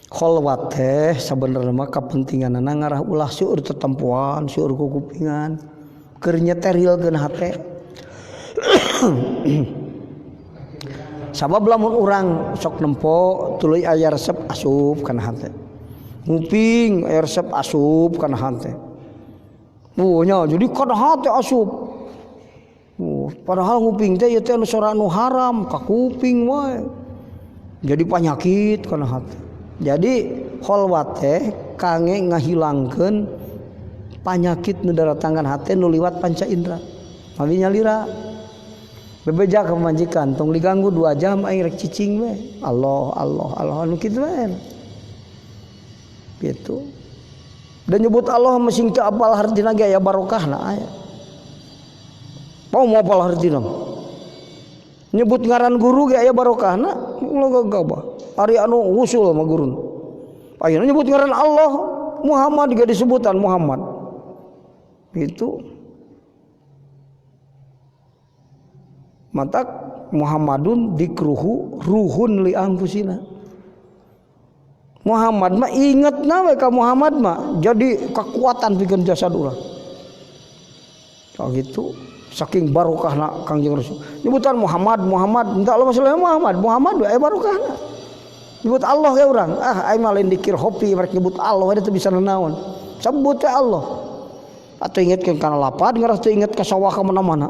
Kholwat teh sabenerna mah kapentinganana ngarah ulah seueur tetempoan, seueur kukupingan, keur nyeterilkeun hate. Sabab lamun urang sok nempo tuluy aya resep asup kana hate. Nguping aya resep asup kana hate. Nya jadi kana hate asup. Padahal nguping teh ieu teh anu sora anu haram ka kuping wae. Jadi panyakit kana hate. Jadi kholwat teh kangge ngahilangkeun panyakit nu daratangan hate nu liwat panca indera. Mami nyalira. Bebeja ka pamajikan tong diganggu 2 jam aing rek cicing we. Allah Allah Allah anu kitu we. Gitu. Dan nyebut Allah masing teu apal hartina ge aya barokahna aya. Mau apal hartina. Nyebut ngaran guru ge aya barokahna, ulah gagabah. Ari anu usul mah gurun. Ayeuna nyebut ngaran Allah, Muhammad ge disebutan Muhammad. Gitu. Matak Muhammadun dikruhu ruhun li anfusina. Muhammad mah inget na we ka Muhammad mah jadi kekuatan pikeun jasad urang. Tah gitu. Saking barokahna Kangjeng Rasul. Nyebutan Muhammad, Muhammad, entah Allah masalah Muhammad, Muhammad we aya barokahna. Nyebut Allah ge urang, ah aing mah lain dikir hopi merek nyebut Allah we teu bisa nanaon. Sebut teh Allah. Atuh ingetkeun kana lapad ngaras teu inget ka sawah ka mana-mana.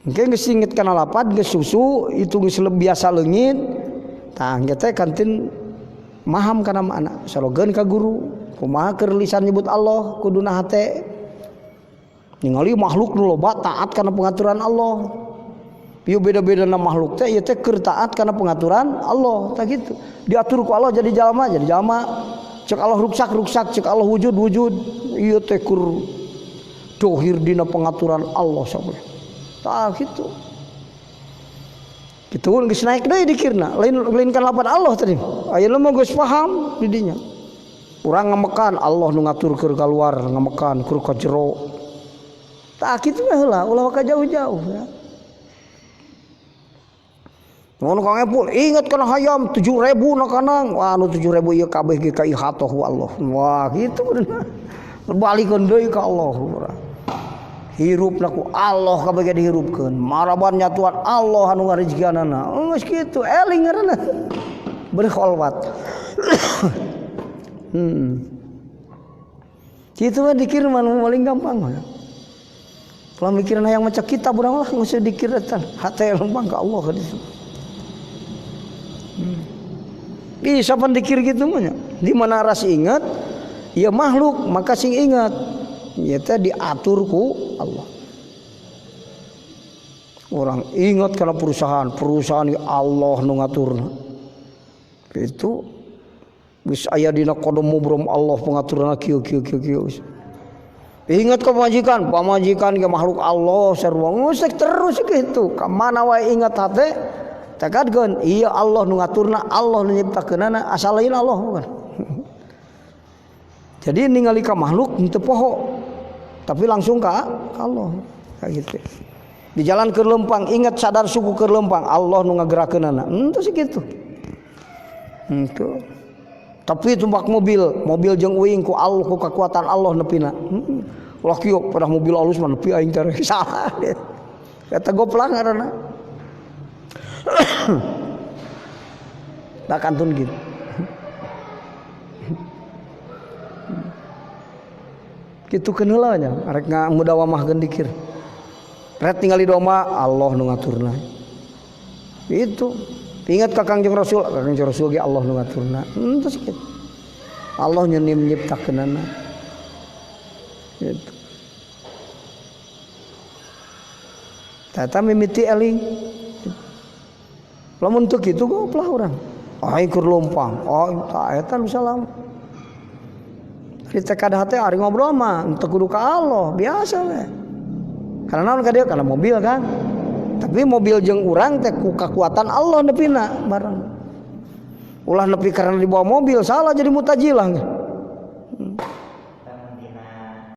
Engke geus inget kana lapad geus susu itu geus biasa leungit. Tah engke teh kantin maham kana makna. Salogeun ka guru, kumaha keur lisan nyebut Allah kuduna hate. Ningali makhluk nu loba taat kana pengaturan Allah. Ieu beda-bedana makhluk teh ieu teh keur taat kana pengaturan Allah, tah kitu. Diatur ku Allah jadi jalma, jadi jalma. Cek Allah ruksak-ruksak, cek Allah wujud-wujud. Ieu teh keur dohir dina pengaturan Allah sabelah. Tah kitu. Kitu geus naik deui dikirna, lain kan lapan Allah tadi. Ayeuna mah geus paham di dinya. Urang ngamekan Allah nu ngatur keur kaluar, ngamekan keur ka jero. Tah kitu mah heula, ulah ka jauh-jauh ya. Mun Kang Epul inget kana hayam 7.000 na kanang. Wah anu 7.000 ieu kabeh ge ka ihatoh Allah. Wah kitu bener. Balikeun deui ka Allah urang. Hirupna ku Allah kabeh ge dihirupkeun. Maraban nyatuan Allah anu ngarejekianana. Geus kitu eling ngaranna. Berkholwat. Kitu mah dikir mah paling gampang mah. Kalau mikirin hayang maca kitab urang lah geus dikir eta. Hate lempang ka Allah ka ditu. Bisa pan dikir gitu mah nya. Di mana ras ingat, ya makhluk maka sing ingat. Ya teh diatur ku Allah. Orang ingat karena perusahaan, perusahaan Allah nu ngaturna. Itu geus aya dina kodom mubrom Allah pengaturna kieu kieu kieu kieu. Ingat ke pamajikan, pamajikan ke makhluk Allah sarua ngusek terus gitu. Ka mana wae ingat hate tekadkeun, iya Allah nu ngaturna, Allah nu nyiptakeunana, asal lain Allah bukan. Jadi ningali ka makhluk teu poho, tapi langsung ka Allah kayak gitu. Di jalan keur lempang ingat sadar suku keur lempang Allah nu ngagerakeunana. Henteu sakitu. Henteu. Tapi tumpak mobil, mobil jeung uing ku Allah ku kekuatan Allah nepina. Ulah kieu pada mobil alus mah nepi aing teh salah. Eta goplang ngaranna. Tak kantun gitu. Kitu keun heula nya arek ngamudawamahkeun dikir. Rek ningali domba Allah nu ngaturna. Itu. Ingat ka Kangjeng Rasul, Kangjeng Rasul ge Allah nu ngaturna. Henteu sakitu. Allah nyenim nyiptakeunana. Gitu. Tata mimiti eling. Lamun teu kitu goplah urang. Aing keur lompang. Oh, tah eta nu salam. Di tekad hate ari ngobrol mah teu kudu ka Allah, biasa we. Karena naon ka dieu? Karena mobil kan. Tapi mobil jeung urang teh ku kekuatan Allah nepina bareng. Ulah nepi karena dibawa mobil salah jadi mutajilah.